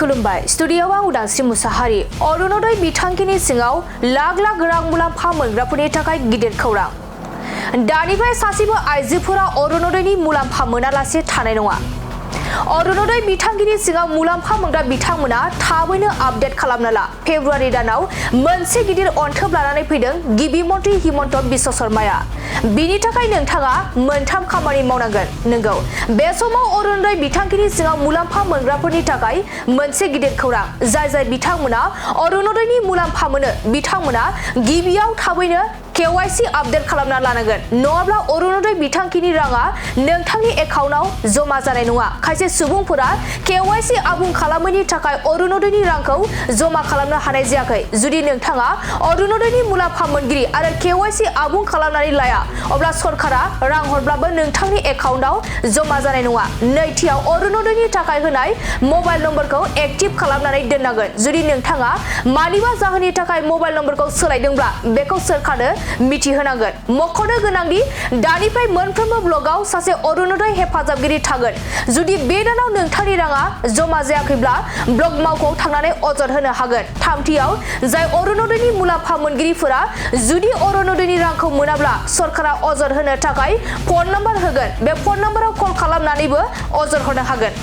खुलुमबाय स्टुडियोआव आं उदांस्रि मुसाहारि अरुणोदय बिथांखिनि सिङाव लाख लाख रां मुलाम्फा मोनग्राफोरनि थाखाय गिदिर खौरां दानिफ्राय सासेबो आइजोफोरा अरुणोदयनि मुलाम्फा मोनालासे थानाय नङा अरुणोदय बिथांखिनि सिङाव मुलाम्फा मोनग्रा बिथांमोना थाबैनो आपडेट खालामना ला फेब्रुवारि दानाव मोनसे गिदिर अनथोब लानानै फैदों गिबि मन्त्रि हिमन्त बिश्व शर्माया बिनि थाखाय नोंथाङा मोनथाम खामानि मावनांगोन नंगौ बे समाव अरुणोदय बिथांखिनि सिङाव मुलाम्फा मोनग्राफोरनि थाखाय मोनसे गिदिर खौरां जाय बिथांमोना अरुणोदयनि मुलाम्फा मोनो बिथांमोना गिबियाव थाबैनो KYC आपडेट खालामना लानांगोन नङाब्ला अरुणोदय बिथांखिनि राङा नोंथांनि एकाउन्टआव जमा जानाय नङा खायसे सुबुंफोरा KYC आबुं खालामैनि थाखाय अरुणोदयनि रांखौ जमा खालामनो हानाय जायाखै जुदि नोंथाङा अरुणोदयनि मुलाम्फा मोनगिरि आरो KYC आबुं खालामनानै लाया अब्ला सरकारा रां हरब्लाबो नोंथांनि एकाउन्टआव जमा जानाय नङा नैथियाव अरुणोदयनि थाखाय होनाय मबाइल नम्बरखौ एक्टिभ खालामनानै दोननांगोन जुदि नोंथाङा मानिबा जाहोननि थाखाय मबाइल नम्बरखौ सोलायदोंब्ला बेखौ सरकारनो मिथिहोनांगोन मख'नो गोनांदि दानिफ्राय मोनफ्रोमबो ब्लगआव सासे अरुणोदय हेफाजाबगिरि थागोन जुदि बे दानाव नोंथांनि राङा जमा जायाखैब्ला ब्लग मावख'आव थांनानै अजद होनो हागोन थामथियाव जाय अरुणोदयनि मुलाम्फा मोनगिरिफोरा जुदि अरुणोदयनि रांखौ मोनाब्ला सरकारा अजद होनो थाखाय फन नम्बर होगोन बे फन नम्बराव कल खालामनानैबो अजद होनो हागोन।